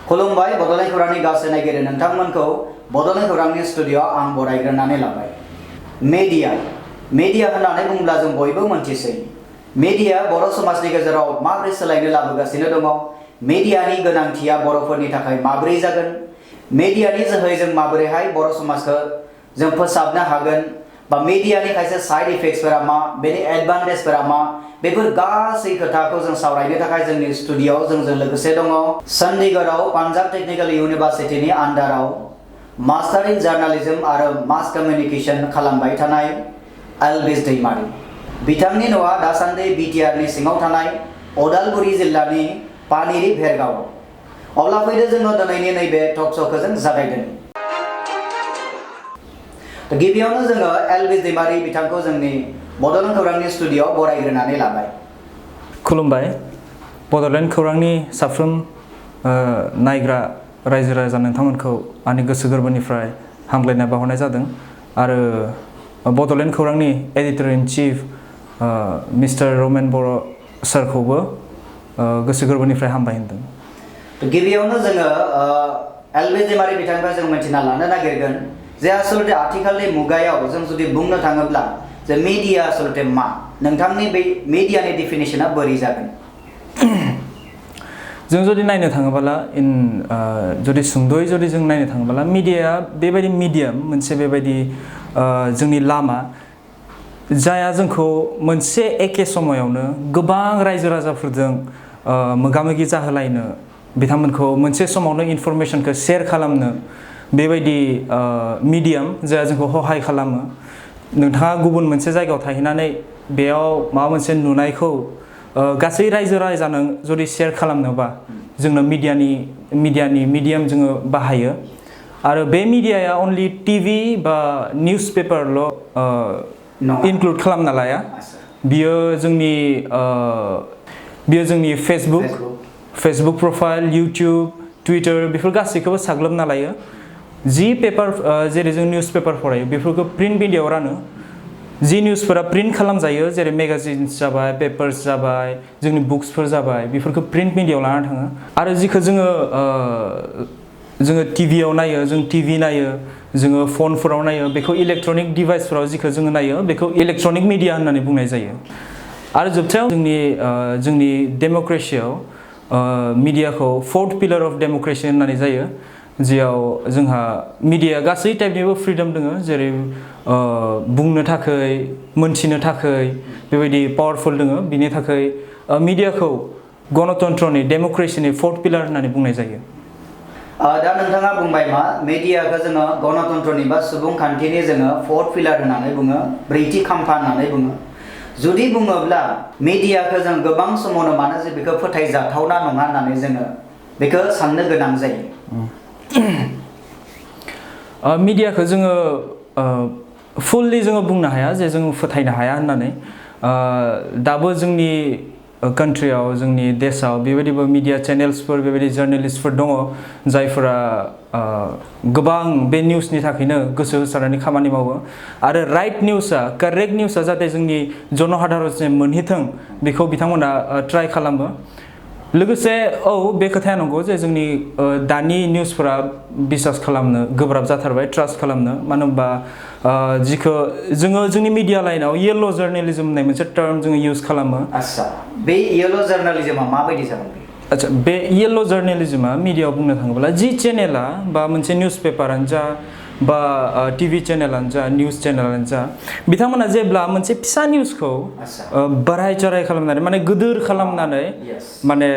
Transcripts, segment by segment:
खुलुमबाय बड'लेण्ड खौरांनि गासै नायगिरि नोंथांमोनखौ बड'लेण्ड खौरांनि स्टुडिय'आव आं बरायग्रोनानै लाबाय। मेडिया होननानै बुङोब्ला जों बयबो मोनथिसै। मेडिया बर' समाजनि गेजेराव माबोरै सोलायनो लाबोगासिनो दङ, मेडियानि गोनांथिया बर'फोरनि थाखाय माबोरै जागोन, मेडियानि जोहै जों माबोरैहाय बर' समाजखौ जों फोसाबनो हागोन, बा मेडियानि खायसे साइड इफेक्ट्सफोरा मा, बेनि एडभान्टेजफोरा मा, बेफोर गासै खोथाखौ जों सावरायनो थाखाय जोंनि स्टुडिय'आव जोंजों लोगोसे दङ चन्डीगढ़आव पान्जाब टेक्निकेल इउनिभार्सिटिनि आन्डाराव मास्टार इन जार्नालिज्म आरो मास कमिउनिकेशन खालामबाय थानाय एलबिस दैमारी। बिथांनि न'आ दासान्दि बिटिआरनि सिङाव थानाय अदालगुरि जिल्लानि पानेरि भेरगावआव। अब्ला फैदो जोङो दिनैनि नैबे टक श'खौ जों जागायदोनि। गिबियावनो जोङो एलबिस दैमारी बिथांखौ जोंनि बड'लेण्ड खौरांनि स्टुडिय'आव बरायग्रोनानै लाबाय। खुलुमबाय बड'लेण्ड खौरांनि साफ्रोम नायग्रा रायजो राजा नोंथांमोनखौ आंनि गोसो गोरबोनिफ्राय हामग्लायनाय बावहरनाय जादों आरो बड'लेण्ड खौरांनि editor in chief mister Ramen Boro' सारखौबो गोसो गोरबोनिफ्राय हामबाय होनदों। गिबियावनो जोङो एलबिस दैमारी बिथांनिफ्राय जों मिथिना लानो नागिरगोन जे आसलते आथिखालनि मुगायाव जों जुदि बुंनो थाङोब्ला जे मिडिया आसलते मा, नोंथांनि बे मिडियानि डेफिनेशना बोरै जागोन? जों जुदि नायनो थाङोब्ला जुदि सुंद'यै जुदि जों नायनो थाङोब्ला मिडियाया बेबायदि मिडियाम मोनसे बेबायदि जोंनि लामा जाया जोंखौ मोनसे एखे समायावनो गोबां रायजो राजाफोरजों मोगा मोगि जाहोलायनो, बिथांमोनखौ मोनसे समावनो इनफरमेशनखौ शेयार खालामनो बेबायदि मिडियाम जाया जोंखौ सहाय खालामो। नोंथाङा गुबुन मोनसे जायगायाव थाहैनानै बेयाव माबा मोनसे नुनायखौ गासै रायजो राजानो जुदि शेयार खालामनोबा जोंनो मिडियाम जोङो बाहायो आरो बे मिडियाया अनलि टिभि बा निउस पेपारल' इनक्लुड खालामना लाया। बियो जोंनि फेसबुक प्रफाइल, इउटिउब, टुइटार बेफोर गासैखौबो साग्लोबना लायो। जि पेपार जेरै जों निउस पेपार फरायो बेफोरखौ प्रिन्ट मिडियायाव रानो। जि निउसफोरा प्रिन्ट खालामजायो जेरै मेगाजिन्स जाबाय, पेपार्स जाबाय, जोंनि बुक्सफोर जाबाय, बेफोरखौ प्रिन्ट मिडियायाव लाना थाङो। आरो जिखौ जोङो टिभियाव नायो, जों टिभि नायो, जोङो फनफोराव नायो, बेखौ इलेक्ट्रनिक डिभाइसफोराव जिखौ जोङो नायो बेखौ इलेक्ट्रनिक मिडिया होननानै बुंनाय जायो। आरो जोबथायाव जोंनि डेम'क्रेसियाव मिडियाखौ फोर्थ पिलार अफ डेम'क्रेसि होननानै जायो, जेयाव जोंहा मिडियाया गासै टाइपनिबो फ्रिडम दङ, जेरै बुंनो थाखाय, मोनथिनो थाखाय बेबायदि पावारफुल दङ। बिनि थाखाय मिडियाखौ गणतन्त्रनि डेम'क्रेसिनि फोर्थ पिलार होननानै बुंनाय जायो। दा नोंथाङा बुंबाय मा मिडियाखौ जोङो गणतन्त्रनि बा सुबुंखान्थिनि जोङो फोर्थ पिलार होननानै बुङो, ब्रैथि खाम्फा होननानै बुङो। जुदि बुङोब्ला मिडियाखौ जों गोबां समावनो मानो जे बेखौ फोथायजाथावना नङा होननानै जोङो बेखौ साननो गोनां जायो। मिडियाखौ जोङो फुल्लि जोङो बुंनो हाया जे जों फोथायनो हाया होननानै। दाबो जोंनि कान्ट्रियाव, जोंनि देशआव बेबायदिबो मिडिया चेनेल्सफोर, बेबायदि जार्नेलिस्टफोर दङ जायफोरा गोबां बे निउसनि थाखायनो गोसो होसारनानै खामानि मावो आरो राइट निउसआ, कारेक्ट निउसआ जाहाथे जोंनि जनहादारनसिम मोनहैथों बेखौ बिथांमोना ट्राइ खालामो। लोगोसे बे खोथाया नंगौ जे जोंनि दानि निउसफोरा बिसास खालामनो गोब्राब जाथारबाय, ट्रास्ट खालामनो। मानो होनबा जिखौ जोङो जोंनि मिडिया लाइनाव येल्ल' जार्नेलिज्म होननाय मोनसे टार्म जोङो इउज खालामो। आच्छा, बे येल्ल' जार्नालिज्मआ माबायदि जागोन? आच्छा, बे येल्ल' जार्नेलिज्मआ मिडियायाव बुंनो थाङोब्ला जि चेनेला बा मोनसे निउस पेपारानो जा बा टिभि चेनेलानो जा, निउस चेनेलानो जा, बिथांमोना जेब्ला मोनसे फिसा निउसखौ बाराय चाराय खालामनानै माने गिदिर खालामनानै माने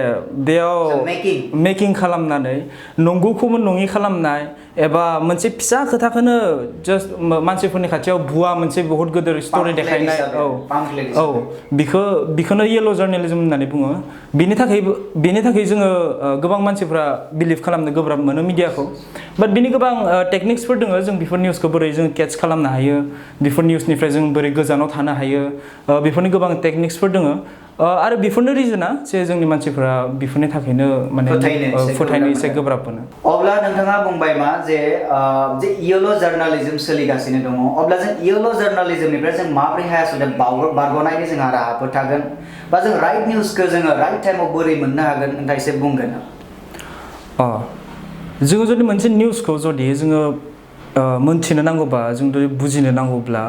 बेयाव मेकिं खालामनानै नंगौखौबो नङि खालामनाय एबा मोनसे फिसा खोथाखौनो जास्ट मानसिफोरनि खाथियाव भुवा मोनसे बहुत गिदिर स्ट'रि देखायनाय, बेखौनो येल्ल' जार्नेलिज्म होननानै बुङो। बेनि थाखाय जोङो गोबां मानसिफ्रा बिलिभ खालामनो गोब्राब मोनो मिडियाखौ। बाट बिनि गोबां टेकनिक्सफोर दङ, जों बेफोर निउसखौ बोरै जों केट्च खालामनो हायो, बेफोर निउसनिफ्राय जों बोरै गोजानाव थानो हायो, बेफोरनि गोबां टेकनिक्सफोर दङ। आरो बेफोरनो रिजोना जे जोंनि मानसिफोरा बेफोरनि थाखायनो माने फोथायनो एसे गोब्राब मोनो। अब्ला नोंथाङा बुंबाय मा जे येल्ल' जार्नालिज्म सोलिगासिनो दङ, अब्ला जों येल्ल' जार्नालिज्मनिफ्राय जों माबोरैहाय आसलते बारग'नायनि जोंहा राहाफोर थागोन, बा जों राइट निउसखौ जोङो राइट टाइमाव बोरै मोननो हागोन, नोंथाङा एसे बुंगोन? जोङो जुदि मोनसे निउसखौ जुदि जोङो मोनथिनो नांगौबा जों जुदि बुजिनो नांगौब्ला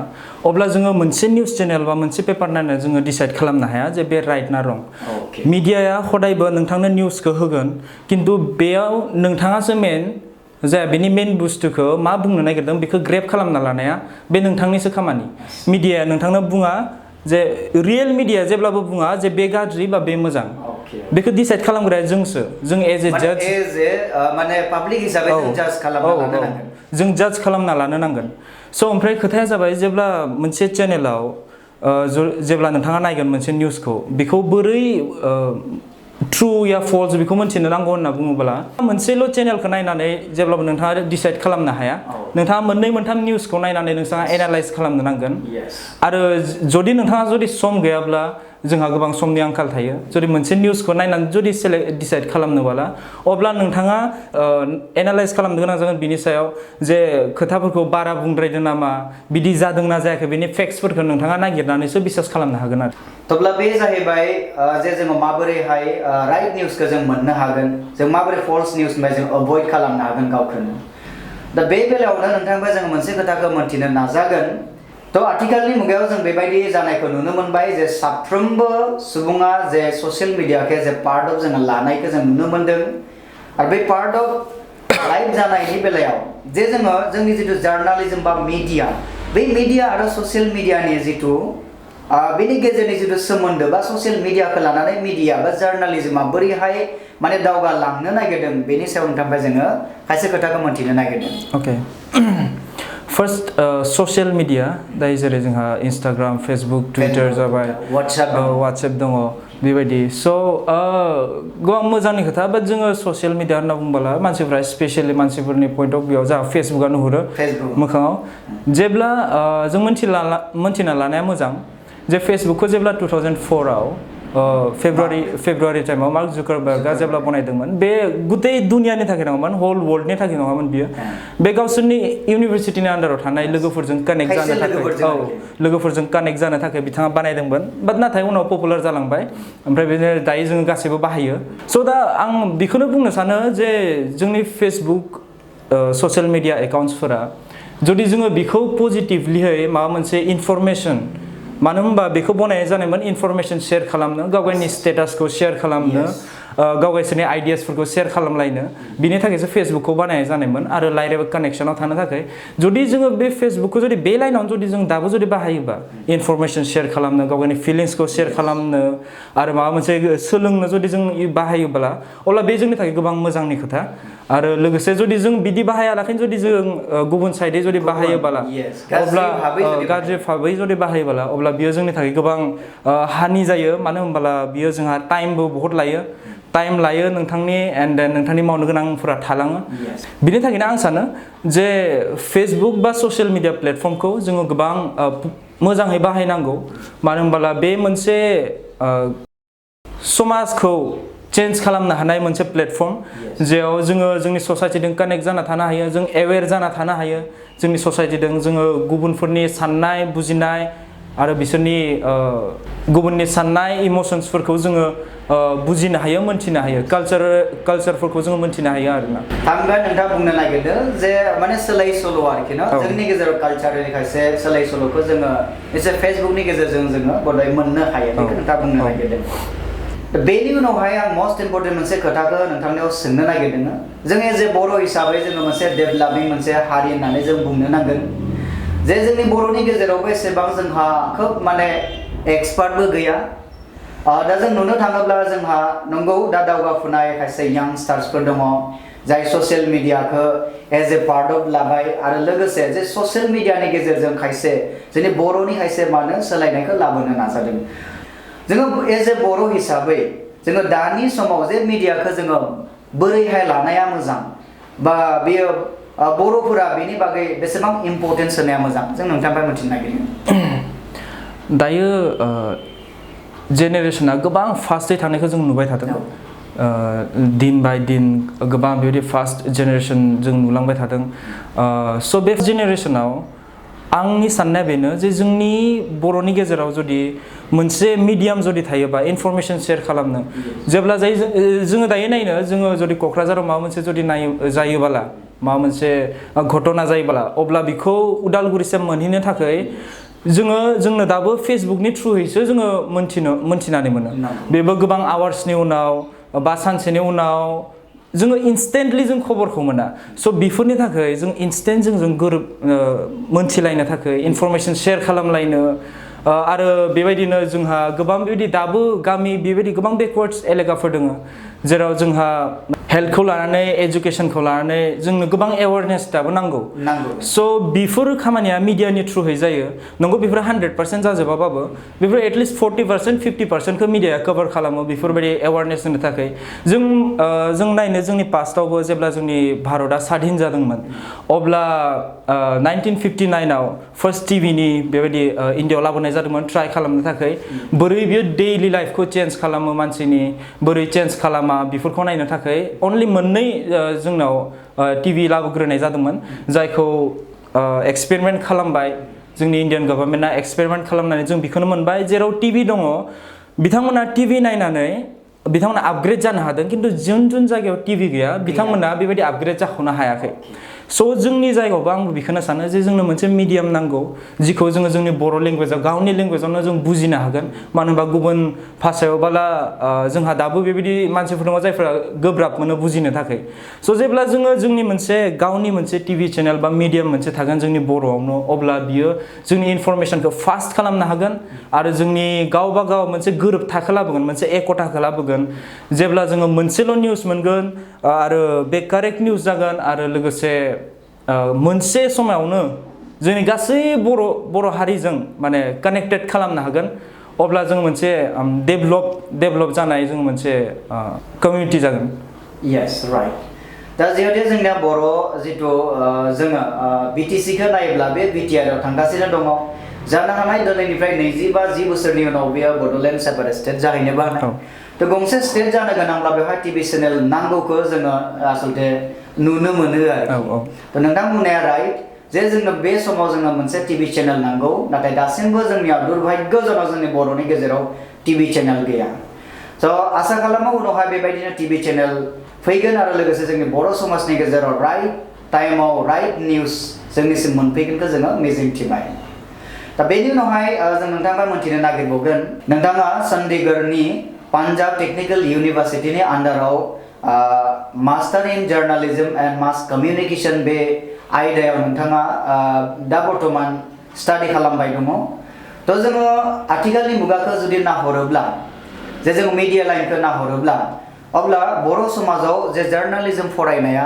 अब्ला जोङो मोनसे निउस चेनेल बा मोनसे पेपार नायनानै जोङो डिसाइड खालामनो हाया जे बे राइट ना रं मिडियाया हदायबो नोंथांनो निउसखौ होगोन खिन्थु बेयाव नोंथाङासो मेन जाया बेनि मेन बुस्थुखौ मा बुंनो नागिरदों बेखौ ग्रेब खालामना लानाया बे नोंथांनिसो खामानि मिडियाया नोंथांनो बुङा जे रियेल मिडिया जेब्लाबो बुङा जे बे गाज्रि बा बे मोजां बेखौ डिसाइड खालामग्राया जोंसो जों एज ए जाज माने पाब्लिक हिसाबै जों जाज खालामना लानो नांगोन जों जाज खालामना लानो नांगोन स' ओमफ्राय खोथाया जाबाय जेब्ला मोनसे चेनेलाव जेब्ला नोंथाङा नायगोन मोनसे निउसखौ बेखौ बोरै ट्रु या फल्स बेखौ मिन्थिनो नांगौ होनना बुङोब्ला मोनसेल' चेनेलखौ नायनानै जेब्लाबो नोंथाङा डिसाइड खालामनो हाया नोंथाङा मोननै मोनथाम निउसखौ नायनानै नोंथाङा एनालाइज खालामनो नांगोन आरो जुदि नोंथाङा जुदि सम गैयाब्ला जोंहा गोबां समनि आंखाल थायो जुदि मोनसे निउसखौ नायनानै जुदि डिसाइड खालामनोबाला अब्ला नोंथाङा एनालाइज खालामनो गोनां जागोन बिनि सायाव जे खोथाफोरखौ बारा बुंद्रायदों नामा बिदि जादोंना जायाखै बेनि फेक्ट्सफोरखौ नोंथाङा नागिरनानैसो बिसास खालामनो हागोन आरो थब्ला बे जाहैबाय जे जोङो माबोरैहाय राइट निउसखौ जों मोननो हागोन जों माबोरै फल्स निउसनिफ्राय जों एभयड खालामनो हागोन गावखौनो दा बे बेलायावनो नोंथांनिफ्राय जोङो मोनसे खोथाखौ मोन्थिनो नाजागोन थ' आथिखालनि मुगायाव जों बेबायदि जानायखौ नुनो मोनबाय जे साफ्रोमबो सुबुङा जे ससियेल मिडियाखौ जे पार्ट अफ जोङो लानायखौ जों नुनो मोन्दों आरो बे पार्ट अफ लाइभ जानायनि बेलायाव जे जोङो जोंनि जिथु जार्नालिजम बा मिडिया बे मिडिया आरो ससियेल मिडियानि जिथु बेनि गेजेरनि जिथु सोमोन्दो बा ससियेल मिडियाखौ लानानै मिडिया बा जार्नालिजमा बोरैहाय माने दावगालांनो नागिरदों बेनि सायाव नोंथांनिफ्राय जोङो खायसे खोथाखौ मोन्थिनो नागिरदों अके फार्स्ट ससियेल मिडिया दायो जेरै जोंहा इन्सटाग्राम फेसबुक टुइटार जाबाय वाट्सएप दङ बेबायदि स' गोबां मोजांनि खोथा बाट जोङो ससियेल मिडिया होनना बुंबोला मानसिफ्रा स्पेसियेलि मानसिफोरनि पइन्ट अफ भिउआव जोंहा फेसबुकआ नुहुरो मोखाङाव जेब्ला जों मोन्थिना लानाया मोजां जे फेसबुकखौ जेब्ला 2004आव फेब्रुवारि टाइमाव मार्क जुकारबार्गआ जेब्ला बनायदोंमोन बे गुतै दुनियानि थाखाय नङामोन होल वर्ल्डनि थाखाय नङामोन बियो बे गावसोरनि इउनिभारसिटिनि आन्डाराव थानाय लोगोफोरजों कानेक्ट जानो थाखाय लोगोफोरजों कानेक्ट जानो थाखाय बिथाङा बानायदोंमोन बाट नाथाय उनाव पपुलार जालांबाय ओमफ्राय बिदिनो दायो जोङो गासैबो बाहायो स' दा आं बेखौनो बुंनो सानो जे जोंनि फेसबुक ससियेल मिडिया एकाउन्ट्सफोरा जुदि जोङो बेखौ पजिटिभलिहै माबा मोनसे इनफरमेसन मानो होनबा बेखौ बनायनाय जानायमोन इनफरमेसन शेयार खालामनो गाव गावनि स्टेटासखौ शेयार खालामनो गाव गावसोरनि आइडियासफोरखौ शेयार खालामलायनो बिनि थाखायसो फेसबुकखौ बानायनाय जानायमोन आरो लाइरेबो कानेक्सनाव थानो थाखाय जुदि जोङो बे फेसबुकखौ जुदि बे लाइनाव जुदि जों दाबो जुदि बाहायोबा इनफरमेसन शेयार खालामनो गाव गावनि फिलिंसखौ शेयार खालामनो आरो माबा मोनसे सोलोंनो जुदि जों बाहायोब्ला अब्ला बे जोंनि थाखाय गोबां मोजांनि खोथा आरो लोगोसे जुदि जों बिदि बाहायालाखैनो जुदि जों गुबुन साइडै जुदि बाहायोब्ला अब्ला गाज्रि भाबै जुदि बाहायोब्ला अब्ला बियो जोंनि थाखाय गोबां हानि जायो मानो होनब्ला बियो जोंहा टाइमबो बहुत लायो नोंथांनि एन्ड देन नोंथांनि मावनो गोनांफोरा थालाङो बिनि थाखायनो आं सानो जे फेसबुक बा ससियेल मिडिया प्लेटफर्मखौ जोङो गोबां मोजाङै बाहायनांगौ मानो होनब्ला बे मोनसे समाजखौ चेन्ज खालामनो हानाय मोनसे प्लेटफर्म जेराव जोङो जोंनि ससाइटिजों कानेक्ट जाना थानो हायो जों एवेर जाना थानो हायो जोंनि ससाइटिजों जोङो गुबुनफोरनि साननाय बुजिनाय आरो बिसोरनि गुबुननि साननाय इमोशन्सफोरखौ जोङो बुजिनो हायो मोन्थिनो हायो कालचारफोरखौ जोङो मोन्थिनो हायो आरोना आंबो नोंथाङा बुंनो नागिरदों जे माने सोलाय सोल' आरोखि ना जोंनि गेजेराव कालचारनि खायसे सोलाय सोल'खौ जोङो एसे फेसबुकनि गेजेरजों जोङो बदाय मोननो हायो बेखौ नोंथाङा बुंनो नागिरदों बेनि उनावहाय आं मस्ट इम्पर्टेन्ट मोनसे खोथाखौ नोंथांनियाव सोंनो नागिरदों जों एज ए बर' हिसाबै जोङो मोनसे डेभेलपिं मोनसे हारि होननानै जों बुंनो नांगोन जे जोंनि बर'नि गेजेरावबो एसेबां जोंहा खोब माने एक्सपार्टबो गैया दा जों नुनो थाङोब्ला जोंहा नंगौ दा दावगाफुनाय खायसे यांस्टार्सफोर दङ जाय ससियेल मिडियाखौ एज ए पार्ट अफ लाबाय आरो लोगोसे जे ससियेल मिडियानि गेजेरजों खायसे जोंनि बर'नि खायसे मानो सोलायनायखौ लाबोनो नाजादों जोङो एज ए बर' हिसाबै जोङो दानि समाव जे मिडियाखौ जोङो बोरैहाय लानाया मोजां बा बेयो बर'फोरा बेनि बागै बेसेबां इम्पर्टेन्स होनाया मोजां जों नोंथांनिफ्राय मिथिनो नागिरदों दायो जेनेरेसना गोबां फास्टै थानायखौ जों नुबाय थादों दिन बाय दिन गोबां बेबायदि फास्ट जेनेरेसन जों नुलांबाय थादों स' बे जेनेरेसनाव आंनि साननाया बेनो जे जोंनि बर'नि गेजेराव जुदि मोनसे मिडियाम जुदि थायोबा इनफरमेशन शेयार खालामनो जेब्ला जोङो दायो नायनो जोङो जुदि क'क्राझाराव माबा मोनसे जुदि जायोबोला माबा मोनसे घटना जायोबोला अब्ला बिखौ उदालगुरिसिम मोनहैनो थाखाय जोंनो दाबो फेसबुकनि थ्रुयैसो जोङो मोनथिनानै मोनो बेबो गोबां आवार्सनि उनाव बा सानसेनि उनाव जोङो इनस्टेन्टलि जों खबरखौ मोना स' बेफोरनि थाखाय जों इनस्टेन्ट जों मोनथिलायनो थाखाय इनफरमेशन शेयार खालामलायनो आरो बेबायदिनो जोंहा गोबां बेबायदि दाबो गामि बेबायदि गोबां बेकवार्डस एलेकाफोर दङ जेराव जोंहा हेल्थखौ लानानै एजुकेशनखौ लानानै जोंनो गोबां एवारनेस दाबो नांगौ स' बेफोर खामानिया मिडियानि थ्रुयै जायो नंगौ बेफोर 100% जाजोबाबाबो बेफोर एटलिस्ट 40% 50%खौ मिडियाया कभार खालामो बेफोरबायदि एवारनेस होनो थाखाय जों नायनो जोंनि पास्टआवबो जेब्ला जोंनि भारतआ स्वाधीन जादोंमोन अब्ला 1959आव फार्स्ट टिभिनि बेबायदि इन्डियाआव लाबोनाय जादोंमोन ट्राइ खालामनो थाखाय बोरै बियो डेइलि लाइफखौ चेन्ज खालामो मानसिनि बोरै चेन्ज खालामा बेफोरखौ नायनो थाखाय अनलि मोननै जोंनाव टिभि लाबोग्रोनाय जादोंमोन जायखौ एक्सपेरिमेन्ट खालामबाय जोंनि इन्डियान गभर्नमेन्टआ एक्सपेरिमेन्ट खालामनानै जों बेखौनो मोनबाय जेराव टिभि दङ बिथांमोना टिभि नायनानै बिथांमोना आपग्रेड जानो हादों किन्तु जों जायगायाव टिभि गैया बिथांमोना बेबायदि आपग्रेड जाख'नो हायाखै स' जोंनि जायगायावबो आंबो बेखौनो सानो जे जोंनो मोनसे मिडियाम नांगौ जिखौ जोङो जोंनि बर' लेंगुवेजाव गावनि लेंगुवेजावनो जों बुजिनो हागोन मानो होनबा गुबुन भाषायावबोला जोंहा दाबो बेबायदि मानसिफोर दङ जायफोरा गोब्राब मोनो बुजिनो थाखाय स' जेब्ला जोङो जोंनि मोनसे गावनि मोनसे टिभि चेनेल बा मिडियाम मोनसे थागोन जोंनि बर'आवनो अब्ला बियो जोंनि इनफरमेशनखौ फास्ट खालामनो हागोन आरो जोंनि गावबा गाव मोनसे गोरोबथाखौ लाबोगोन मोनसे एकताखौ लाबोगोन जेब्ला जोङो मोनसेल' निउस मोनगोन आरो बे कारेक्ट निउस जागोन आरो लोगोसे मोनसे समावनो जोंनि गासै बर' हारिजों माने कानेक्टेड खालामनो हागोन अब्ला जों मोनसे डेभलप जानाय जों मोनसे कमिउनिटि जागोन यस राइट दा जिहेतु जोंनिया बर' जिथु जोङो बिटिसिखौ नायोब्ला बे बिटिआरआव थांगासिनो दङ जानो हानाय दिनैनिफ्राय 20 बा 10 बोसोरनि उनाव बेयो बड'लेण्ड सेपारेट स्टेट जाहैनोबो हानाय थ' गंसे स्टेट जानो गोनांब्ला बेवहाय टिभि चेनेल नांगौखौ जोङो आसलते नुनो मोनो आरो थ' नोंथां बुंनाया राइट जे जोंनो बे समाव जोङो मोनसे टिभि चेनेल नांगौ नाथाय दासिमबो जोंनियाव दुर्भाग्यजनक जोंनि बर'नि गेजेराव टिभि चेनेल गैया स' आसा खालामो उनावहाय बेबायदिनो टिभि चेनेल फैगोन आरो लोगोसे जोंनि बर' समाजनि गेजेराव राइट टाइमाव राइट निउस जोंनिसिम मोनफैगोनखौ जोङो मिजिंथिबाय दा बेनि उनावहाय जों नोंथाङा मोनथिनो नागिरबावगोन नोंथाङा चन्डीगढ़नि पान्जाब टेक्निकेल इउनिभार्सिटिनि आन्डाराव मास्टार इन जार्नालिज्म एन्ड मास कमिउनिकेशन बे आयदायाव नोंथाङा दा बर्तमान स्टाडि खालामबाय दङ थ' जोङो आथिखालनि मुगाखौ जुदि नाहरोब्ला जे जों मिडिया लाइनखौ नाहरोब्ला अब्ला बर' समाजाव जे जार्नालिज्म फरायनाया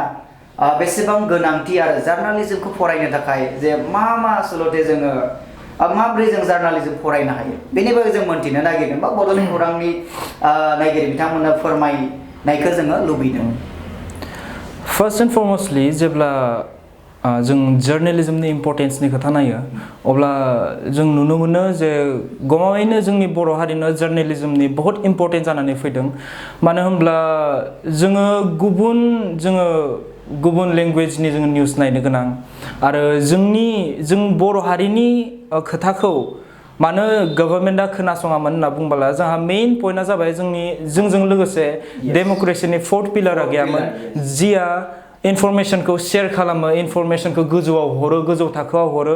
बेसेबां गोनांथि आरो जार्नालिज्मखौ फरायनो थाखाय जे मा आसलते जोङो माब्रै जों जार्नालिज्म फरायनो हायो बेनि बागै जों मोनथिनो नागिरदों बा बड'लेण्ड खौरांनि नायगिरि बिथांमोननो फोरमायनायखौ जोङो लुबैदों फार्स्ट एन्ड फरमस्टलि जेब्ला जों जार्नालिज्मनि इम्पर्टेन्सनि खोथा नायो अब्ला जों नुनो मोनो जे गमामायैनो जोंनि बर' हारिनो जार्नालिज्मनि बहुत इम्पर्टेन्ट जानानै फैदों मानो होनब्ला जोङो गुबुन लेंगुवेजनि जोङो निउस नायनो गोनां आरो जों बर' हारिनि खोथाखौ मानो गभर्नमेन्टआ खोनासङामोन होनना बुंबोला जोंहा मेइन पइन्टआ जाबाय जोंजों लोगोसे डेम'क्रेसिनि फोर्थ पिलारा गैयामोन जिया इनफरमेशनखौ शेयार खालामो इनफरमेशनखौ गोजौआव हरो गोजौ थाखोआव हरो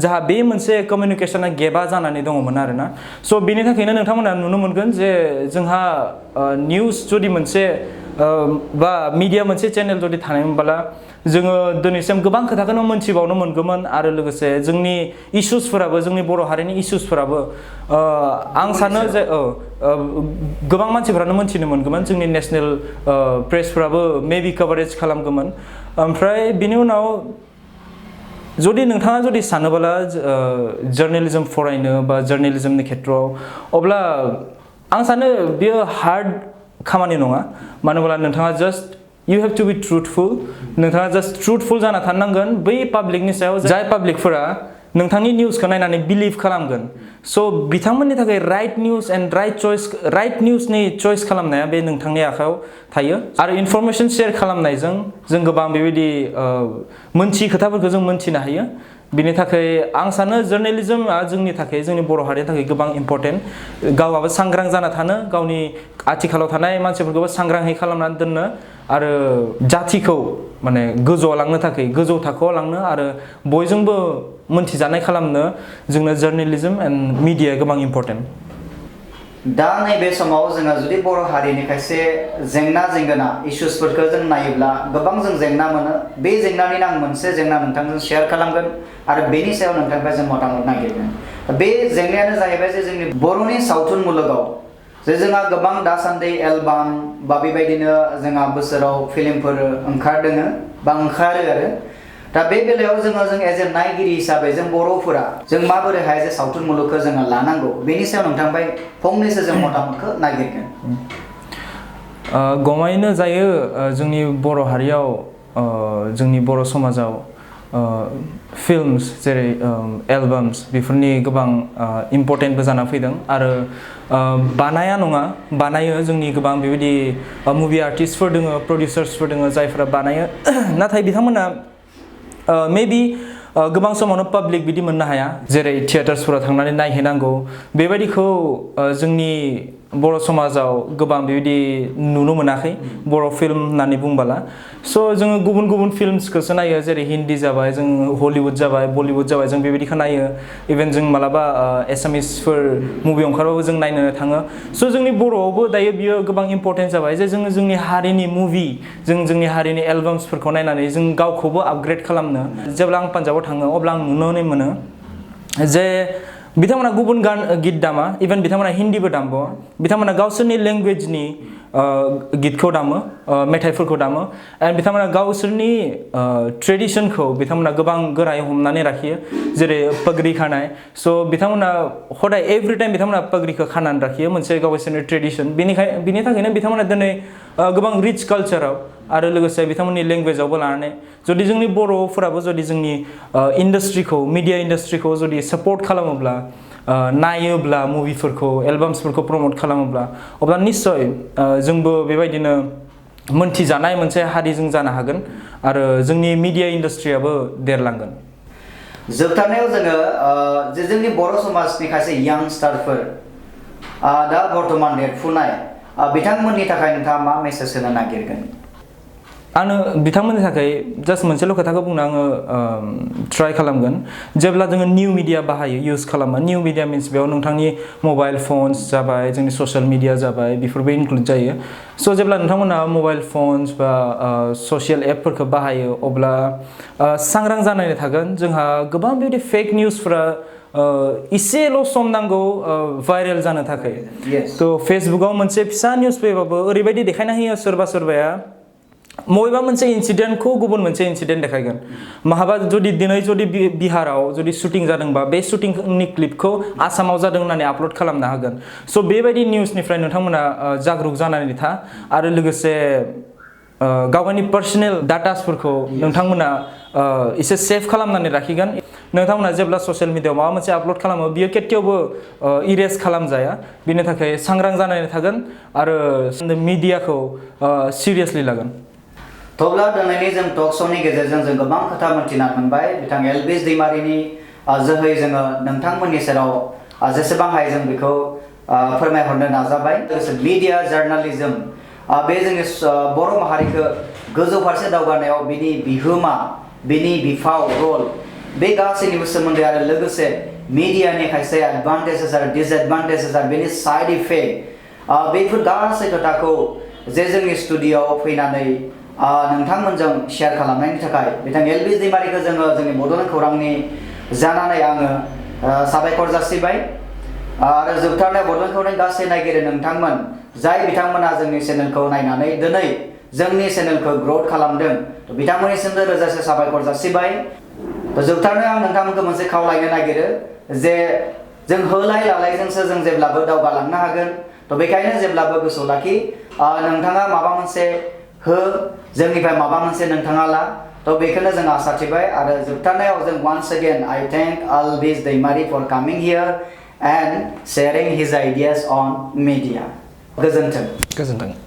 जाहा बे मोनसे कमिउनिकेशना गेबा जानानै दङमोन आरोना स' बेनि थाखायनो नोंथांमोना नुनो मोनगोन जे जोंहा निउस जुदि मोनसे बा मिडिया मोनसे चेनेल जुदि थानायमोनब्ला जोङो दिनैसिम गोबां खोथाखौनो मोनथिबावनो मोनगौमोन आरो लोगोसे जोंनि इश्युसफोराबो जोंनि बर' हारिनि इश्युसफोराबो आं सानो जे गोबां मानसिफोरानो मोनथिनो मोनगौमोन जोंनि नेशनेल प्रेसफोराबो मेबि कभारेज खालामगौमोन ओमफ्राय बिनि उनाव जुदि नोंथाङा जुदि सानोब्ला जार्नालिज्म फरायनो बा जार्नालिज्मनि खेथ्रआव अब्ला आं सानो बेयो हार्ड खामानि नङा मानो होनब्ला नोंथाङा just you have to be truthful नोंथाङा जास्ट ट्रुथफुल जाना थानांगोन बै पाब्लिकनि सायाव जाय पाब्लिकफोरा नोंथांनि निउसखौ नायनानै बिलिभ खालामगोन स' बिथांमोननि थाखाय राइट निउस एन्ड राइट निउसनि चइस खालामनाया बे नोंथांनि आखायाव थायो आरो इनफरमेशन शेयार खालामनायजों जों गोबां बेबायदि मोनथियै खोथाफोरखौ जों मोनथिनो हायो बिनि थाखाय आं सानो जर्नालिजमआ जोंनि थाखाय जोंनि बर' हारिनि थाखाय गोबां इम्पर्टेन्ट गावआबो सांग्रां जाना थानो गावनि आथिखालाव थानाय मानसिफोरखौबो सांग्राङै खालामनानै दोननो आरो जाथिखौ माने गोजौआव लांनो थाखाय गोजौ थाखोआव लांनो आरो बयजोंबो मोनथिजानाय खालामनो जोंनो जर्नालिजम एन्ड मिडिया गोबां इम्पर्टेन्ट दा नैबे समाव जोङो जुदि बर' हारिनि खायसे जेंना जेंगोना इश्यूसफोरखौ जों नायोब्ला गोबां जों जेंना मोनो बे जेंनानिनो आं मोनसे जेंना नोंथांजों शेयार खालामगोन आरो बेनि सायाव नोंथांनिफ्राय जों मतामत नागिरगोन बे जेंनायानो जाहैबाय जे जोंनि बर'नि सावथुन मुलुगाव जे जोंहा गोबां दासान्दि एलबाम बा बेबायदिनो जोंहा बोसोराव फिल्मफोर ओंखारदों बा ओंखारो आरो दा बे बेलायाव जों एज ए नायगिरि हिसाबै जों बर'फोरा जों माबोरैहाय जे सावथुन मुलुगखौ जोङो लानांगौ बेनि सायाव नोंथांनिफ्राय फंनैसो जों मतामतखौ नागिरगोन गमायैनो जायो जोंनि बर' हारियाव जोंनि बर' समाजाव फिल्मस जेरै एलबाम्स बेफोरनि गोबां इम्पर्टेन्टबो जाना फैदों आरो बानाया नङा बानायो जोंनि गोबां बेबायदि मुभि आर्टिस्टफोर दङ प्रडिउसार्सफोर दङ जायफोरा बानायो नाथाय बिथांमोना मेबि गोबां समावनो पाब्लिक बिदि मोननो हाया जेरै थियेटार्सफोराव थांनानै नायहैनांगौ बेबायदिखौ जोंनि बर' समाजाव गोबां बेबायदि नुनो मोनाखै बर' फिल्म होननानै बुंबाला स' जोङो गुबुन गुबुन फिल्मसखौसो नायो जेरै हिन्दी जाबाय जों हलिउड जाबाय बलिउड जाबाय जों बेबायदिखौ नायो इभेन जों मालाबा एसामिसफोर मुभि ओंखारबाबो जों नायनो थाङो स' जोंनि बर'आवबो दायो बियो गोबां इम्पर्टेन्ट जाबाय जे जोङो जोंनि हारिनि मुभि जों जोंनि हारिनि एलबाम्सफोरखौ नायनानै जों गावखौबो आपग्रेड खालामनो जेब्ला आं पान्जाबाव थाङो अब्ला आं नुनो मोनो जे बिथांमोना गुबुन गान गित दामा इभेन बिथांमोना हिन्दीबो दामबावा बिथांमोना गावसोरनि लेंगुवेजनि गितखौ दामो मेथाइफोरखौ दामो एन्ड बिथांमोना गावसोरनि ट्रेडिसनखौ बिथांमोना गोबां गोरायै हमनानै लाखियो जेरै पगड़ी खानाय स' बिथांमोना हदाय एभ्रि टाइम बिथांमोना पगड़ीखौ खानानै लाखियो मोनसे गावसोरनि ट्रेडिसन बिनि थाखायनो बिथांमोना दिनै गोबां रिच कालचाराव आरो लोगोसे बिथांमोननि लेंगुवेजावबो लानानै जुदि जोंनि बर'फोराबो जुदि जोंनि इन्डास्ट्रिखौ मिडिया इन्डास्ट्रिखौ जुदि सापर्ट खालामोब्ला नायोब्ला मुभिफोरखौ एलबाम्सफोरखौ प्रमोट खालामोब्ला अब्ला निश्चय जोंबो बेबायदिनो मोनथिजानाय मोनसे हारिजों जानो हागोन आरो जोंनि मिडिया इन्डास्ट्रियाबो देरलांगोन जोबथारनायाव जोङो जे जोंनि बर' समाजनि खायसे यांस्टारफोर दा बर्थमान देरफुनाय बिथांमोननि थाखाय नोंथाङा मा मेसेज होनो नागिरगोन आङो बिथांमोननि थाखाय जास्ट मोनसेल' खोथाखौ बुंनो आङो ट्राइ खालामगोन जेब्ला जोङो निउ मिडिया बाहायो इउज खालामो निउ मिडिया मिन्स बेयाव नोंथांनि मबाइल फन्स जाबाय जोंनि ससियेल मिडिया जाबाय बेफोरबो इनक्लुड जायो स' जेब्ला नोंथांमोना मबाइल फन्स बा ससियेल एपफोरखौ बाहायो अब्ला सांग्रां जानानै थागोन जोंहा गोबां बेबायदि फेक निउसफोरा इसेल' सम नांगौ भाइरेल जानो थाखाय थ' फेसबुकाव मोनसे फिसा निउस फैबाबो ओरैबायदि देखायना होयो सोरबाया बबेबा मोनसे इन्सिडेन्टखौ गुबुन मोनसे इन्सिडेन्ट देखायगोन माहाबा दिनै बिहाराव जुदि शुटिं जादोंबा बे शुटिंनि क्लिपखौ आसामाव जादों होननानै आपल'ड खालामनो हागोन स' बेबायदि निउसनिफ्राय नोंथांमोना जागरूक जानानै था आरो लोगोसे गावनि पार्सनेल डाटासफोरखौ नोंथांमोना एसे सेभ खालामनानै लाखिगोन नोंथांमोना जेब्ला ससियेल मिडियायाव माबा मोनसे आपल'ड खालामो बियो केতিয়াवबो इरेज खालामजाया बिनि थाखाय सांग्रां जानानै थागोन आरो मिडियाखौ सिरियासलि लागोन थेवब्ला दिनैनि जों टक श'नि गेजेरजों जों गोबां खोथा मोनथिना मोनबाय बिथां एलबिस दैमारिनि जोहै जोङो नोंथांमोननि सेराव जेसेबां हायो जों बेखौ फोरमायहरनो नाजाबाय लोगोसे मिडिया जार्नालिजम बे जोंनि बर' माहारिखौ गोजौ फारसे दावगानायाव बिनि बिहोमा बिनि बिफाव रल बे गासैनिबो सोमोन्दै आरो लोगोसे मिडियानि खायसे एडभान्टेजेस आरो डिसएडभान्टेजेस आरो बेनि साइड इफेक्ट बेफोर गासै खोथाखौ जे जोंनि स्टुडिय'आव फैनानै नोंथांमोनजों शेयार खालामनायनि थाखाय बिथां एलबिस दैमारिखौ जोङो जोंनि बड'लेण्ड खौरांनि जानानै आङो साबायखर जासिबाय आरो जोबथारनायाव बड'लेण्ड खौरांनि गासै नायगिरि नोंथांमोन जाय बिथांमोना जोंनि चेनेलखौ नायनानै दिनै जोंनि चेनेलखौ ग्रथ खालामदों बिथांमोननिसिमबो रोजासे साबायखर जासिबाय जोबथारनायाव आं नोंथांमोनखौ मोनसे खावलायनो नागिरो जे जों होलाय लालायजोंसो जों जेब्लाबो दावगालांनो हागोन थ' बेखायनो जेब्लाबो गोसोआव लाखि नोंथाङा माबा मोनसे हो जोंनिफ्राय माबा मोनसे नोंथाङा ला थ' बेखौनो जों आसा थिबाय आरो जोबथारनायाव जों once again I thank Elvis Daimari for coming here and sharing his ideas on media. गोजोन्थों।